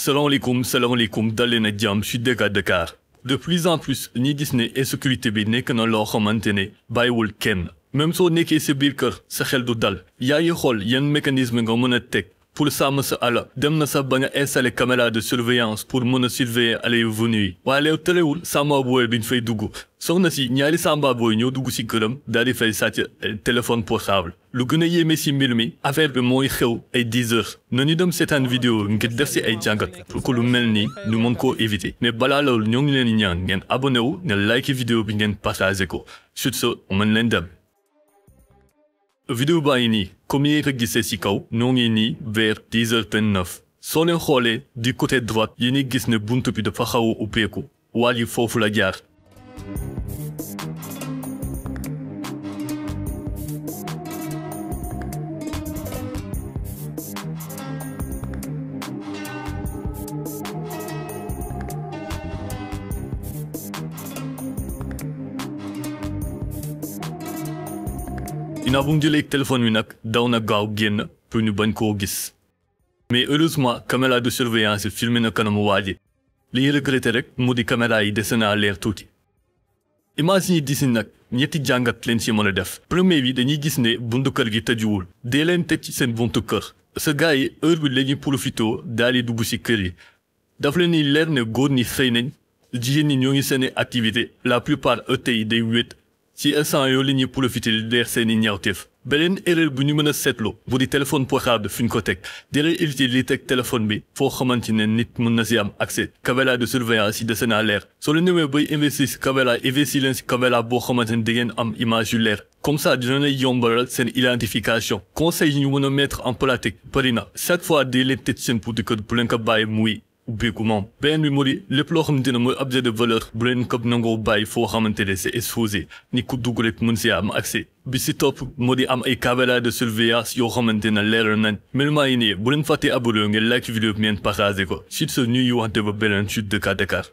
Salam alaikum daleen ak jàmm ci Dégâts Dakar de plus en plus ñi gis ne insécurité bi nekk na loo xamante ne bàyyiwul kenn même soo nekkee sa biir kër sa xel du dal yaa ngi xool yan mécanisme nga mën a teg pour sàmm sa ala dem na sax ba nga installé caméra de surveillance pour mën a surveiller allées et venues yi waaye léegi terewul sàmba booy bi ñu fay dugg soxna si ñaari sàmba booy ñoo dugg si këram daal di fay sàcc téléphone portable lu gën a yéeme si mbir mi affaire bi mooy xew ay 10 heures nañu dem seetaan vidéo ngir def si ay jàngat pour que lu mel nii ñu mën koo éviter mais balaa loolu ñoo ngi leen di ñaan ngeen abonné wu ngeen like vidéo bi ngeen partagé ko sur ce mën leen dem. vidéo baa ngi nii comme yéen a gisee ci kaw ñoo ngi nii vers 10h29 soo leen xoolee du côté droite yéen a gis ne buntu bi dafa xaw a ubbeeku waa ji foofu la jaar. ginnaaw bu mu jëlee téléphone bi nag daw na gaaw génn pour ñu bañ koo gis mais heureusement caméra de surveillance yi filmé na kanamu waa ji li ñuy regretté rek mu di caméra yi dese naa leer tuuti. image yi di si nag ñetti jàngat leen si mën a def premier bi dañuy gis ne buntu kër gi tëjuwul dee leen tëj ci seen buntu kër sa gars yi heure bi la ñuy profitoo daal di dugg si kër yi daf leen ni leer ne góor ñi xëy nañ jigéen ñi ñoo ngi seen activité la plupart ëtt yi day wéet. ci instant yoo li ñuy profité di leer seen i ñaawteef beneen erreur bu ñu mën a seetlu bu di téléphone portable fi ñu ko teg di leen éviter li teg téléphone bi foo xamante ne nit mën na si am accès caméra de surveillance yi dese naa leer soo leen demee bay investir si caméra investir leen si caméra boo xamante ne da ngeen am image yu leer comme ça dina lay yombalal seen identification conseil yi ñu mën a mettre en pratique bëri na chaque fois di leen tëj seen buntu kër bu leen ko bàyyi muy ubbeeku moom beneen bi moo di lépp loo xamante ne mooy objet de valeur bu leen ko nangoo bàyyi foo xamante ne c'est exposé ni ku dugg rek mën si am accès bi si topp moo di am ay caméra de surveillance yoo xamante ne leeral nañ méliment yi nii bu leen fàttee abonné ngeen like vidéo bi ngeen partagé ko sur ce ñuy waxante ba beneen sur Dégâts Dakar